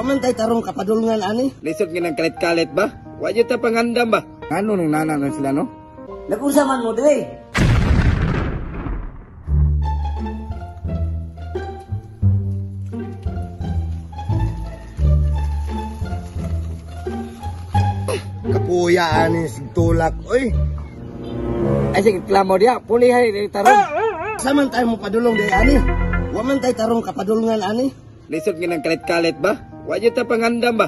Wa man tay tarong kapadulngan ani. Lisod nga nang kalit-kalit ba? Wa jud ta pangandam ba? Ngano nang nana na sila no? Nag-unsa man mo diri? Kapuya ani sigtulak oy. Ay sige klamo diya, pulihay ni tarong. Sa man tayo mo padulong di ani? Wa man tay tarong kapadulngan ani. Lisod nga nang kalit-kalit ba? Wa jud ta pangandam ba?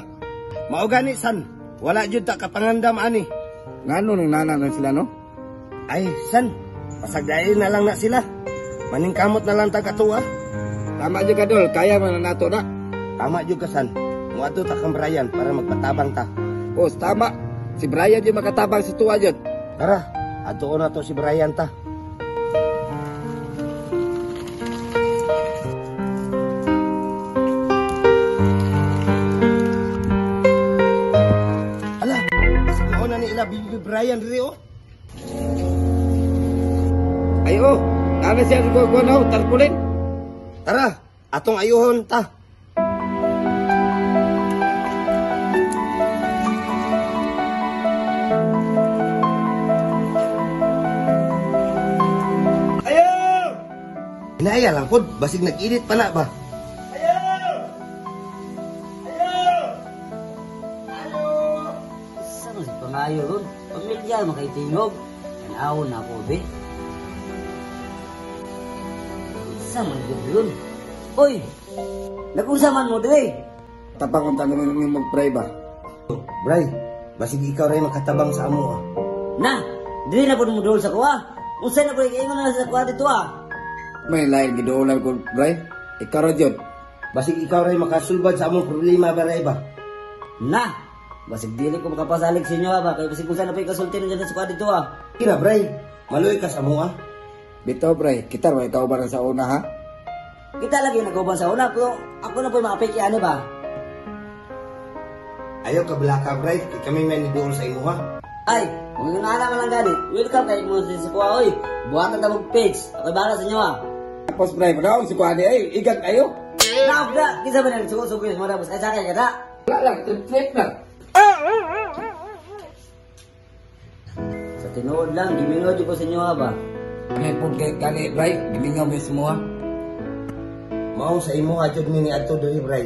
Mao gani san, wala jud ta kapangandam ani. Ngano nang nana na sila no? Ay san, pasagdain na lang na sila. Maningkamot na lang ta katuwa. Tama jud ka dol, kaya man na nato na. Tama jud ka san. Muadto ta kang Brian para magpatabang ta. Oh, tama. Si Brian jud makatabang sa tuwa jud. Tara, adtuon na to si Brian ta. Ala, mao na ni ila Bibi Brian diri oh. Ay oh, nana siya sa kuwa no, tarpulin. Tara, atong ayuhon ta. Ayo! Inaya lang pod, basig nag-edit pa na ba? Ayo! Ayo! Ayo! Sa man si pangayo ron? Pamilya man kay tingog. Tanaw na ako be. Sa man gyud ron? Oy! Nag-unsa man mo diri? Tapang unta naman ni magpray ba? Bray, basig ikaw ray makatabang sa amo ah. Na, diri na pud mo duol sa kuha. Unsa na pud ingon na sa kuha dito ah? May lain giduolan ko, Bray. Ikaw ra jud. Basig ikaw ray makasulbad sa among problema ba ray ba? Na, basig dili ko makapasalig sa inyo ah, ba kay basig unsa na pud kasulti na sa kuha dito ah. Kira Bray, maluoy ka sa amo ah. Bitaw, Bray. Kita ra ikaw ba sa una ha? Kita lagi nag-uban sa una pero ako na po makapiki ani ba? Ayaw ka blaka Bray, kay kami may niduol sa imo ha. Ay, kung yung alam lang gani, welcome kay mo sa kuha oy. Buhatan ta mong page. Ako'y bahala sa inyo ah. Tapos, Bray, madaong si kuha ni ay igang ayo. Naog na, kinsa ba nang sugo-sugo sa mga tapos ay sakay ka na. Wala lang, trip-trip lang. Sa tinuod lang, gimingaw jud ko sa inyo ah ba. May pud kay kani, Bray. Gimingaw mismo ha. Mao sa imo ha jud ni adto diri Bray.